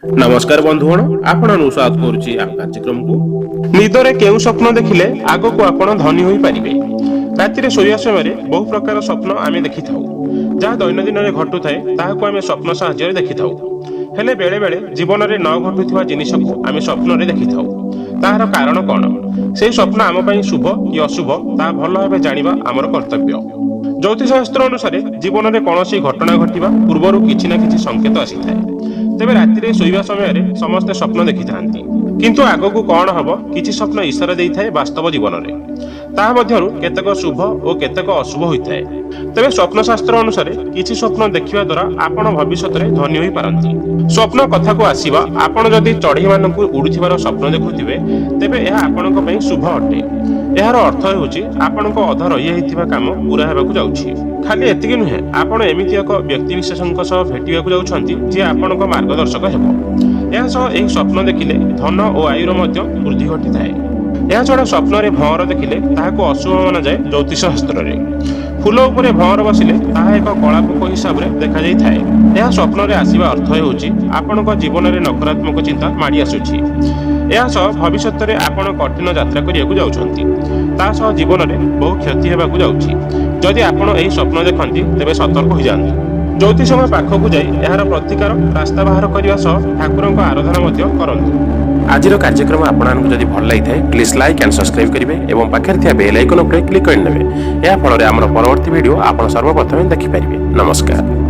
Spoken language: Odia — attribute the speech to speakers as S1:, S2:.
S1: ନମସ୍କାର ବନ୍ଧୁଗଣ, ଆପଣଙ୍କୁ ସ୍ୱାଗତ କରୁଛି ଆମ କାର୍ଯ୍ୟକ୍ରମକୁ। ନିଦରେ କେଉଁ ସ୍ୱପ୍ନ ଦେଖିଲେ ଆଗକୁ ଆପଣ ଧନୀ ହୋଇପାରିବେ? ରାତିରେ ଶୋଇବା ସମୟରେ ବହୁ ପ୍ରକାର ସ୍ୱପ୍ନ ଆମେ ଦେଖିଥାଉ। ଯାହା ଦୈନନ୍ଦିନରେ ଘଟୁଥାଏ, ତାହାକୁ ଆମେ ସ୍ୱପ୍ନ ସାହାଯ୍ୟରେ ଦେଖିଥାଉ। ହେଲେ ବେଳେ ବେଳେ ଜୀବନରେ ନ ଘଟୁଥିବା ଜିନିଷକୁ ଆମେ ସ୍ୱପ୍ନରେ ଦେଖିଥାଉ। ତାହାର କାରଣ କଣ, ସେହି ସ୍ୱପ୍ନ ଆମ ପାଇଁ ଶୁଭ କି ଅଶୁଭ, ତାହା ଭଲ ଭାବେ ଜାଣିବା ଆମର କର୍ତ୍ତବ୍ୟ। ଜ୍ୟୋତିଷଶାସ୍ତ୍ର ଅନୁସାରେ ଜୀବନରେ କୌଣସି ଘଟଣା ଘଟିବା ପୂର୍ବରୁ କିଛି ନା କିଛି ସଂକେତ ଆସିଥାଏ। ତେବେ ରାତିରେ ଶୋଇବା ସମୟରେ ସମସ୍ତେ ସ୍ୱପ୍ନ ଦେଖିଥାନ୍ତି, କିନ୍ତୁ ଆଗକୁ କଣ ହବ, କିଛି ସ୍ୱପ୍ନ ଇଶାରା ଦେଇଥାଏ ବାସ୍ତବ ଜୀବନରେ। ତାହା ମଧ୍ୟରୁ କେତେକ ଶୁଭ ଓ କେତେକ ଅଶୁଭ ହୋଇଥାଏ। ତେବେ ସ୍ୱପ୍ନ ଶାସ୍ତ୍ର ଅନୁସାରେ କିଛି ସ୍ୱପ୍ନ ଦେଖିବା ଦ୍ୱାରା ଆପଣ ଭବିଷ୍ୟତରେ ଧନୀ ହୋଇପାରନ୍ତି। ସ୍ୱପ୍ନ କଥାକୁ ଆସିବା, ଆପଣ ଯଦି ଚଢ଼େଇମାନଙ୍କୁ ଉଡୁଥିବାର ସ୍ୱପ୍ନ ଦେଖୁଥିବେ, ତେବେ ଏହା ଆପଣଙ୍କ ପାଇଁ ଶୁଭ ଅଟେ। ଏହାର ଅର୍ଥ ହେଉଛି ଆପଣଙ୍କ ଅଧା ରହିଯାଇଥିବା କାମ ପୁରା ହେବାକୁ ଯାଉଛି। ଖାଲି ଏତିକି ନୁହେଁ, ଆପଣ ଏମିତି ଏକ ବ୍ୟକ୍ତିବିଶେଷଙ୍କ ସହ ଭେଟିବାକୁ ଯାଉଛନ୍ତି, ଯିଏ ଆପଣଙ୍କ ମାର୍ଗଦର୍ଶକ ହେବ। ଏହା ସହ ଏହି ସ୍ୱପ୍ନ ଦେଖିଲେ ଧନ ଓ ଆୟୁର ମଧ୍ୟ ବୃଦ୍ଧି ଘଟିଥାଏ। ଏହାଛଡ଼ା ସ୍ୱପ୍ନରେ ଭଅଁର ଦେଖିଲେ ତାହାକୁ ଅଶୁଭ ମନାଯାଏ ଜ୍ୟୋତିଷ ଶାସ୍ତ୍ରରେ। ଫୁଲ ଉପରେ ଭଅଁର ବସିଲେ ତାହା ଏକ କଳାପୋକ ହିସାବରେ ଦେଖାଯାଇଥାଏ। ଏହା ସ୍ୱପ୍ନରେ ଆସିବା ଅର୍ଥ ହେଉଛି ଆପଣଙ୍କ ଜୀବନରେ ନକାରାତ୍ମକ ଚିନ୍ତା ମାଡ଼ି ଆସୁଛି। ଏହା ସହ ଭବିଷ୍ୟତରେ ଆପଣ କଠିନ ଯାତ୍ରା କରିବାକୁ ଯାଉଛନ୍ତି। ତା ସହ ଜୀବନରେ ବହୁ କ୍ଷତି ହେବାକୁ ଯାଉଛି। ଯଦି ଆପଣ ଏହି ସ୍ୱପ୍ନ ଦେଖନ୍ତି, ତେବେ ସତର୍କ ହୋଇଯାଆନ୍ତୁ। ଜ୍ୟୋତିଷଙ୍କ ପାଖକୁ ଯାଇ ଏହାର ପ୍ରତିକାର ରାସ୍ତା ବାହାର କରିବା ସହ ଠାକୁରଙ୍କ ଆରାଧନା ମଧ୍ୟ କରନ୍ତୁ।
S2: ଆଜିର କାର୍ଯ୍ୟକ୍ରମ ଆପଣମାନଙ୍କୁ ଯଦି ଭଲ ଲାଗିଥାଏ, ପ୍ଲିଜ୍ ଲାଇକ୍ ଆଣ୍ଡ ସବସ୍କ୍ରାଇବ୍ କରିବେ ଏବଂ ପାଖରେ ଥିବା ବେଲ୍ ଆଇକନ୍ ଉପରେ କ୍ଲିକ୍ କରିନେବେ। ଏହା ଫଳରେ ଆମର ପରବର୍ତ୍ତୀ ଭିଡ଼ିଓ ଆପଣ ସର୍ବପ୍ରଥମେ ଦେଖିପାରିବେ। ନମସ୍କାର।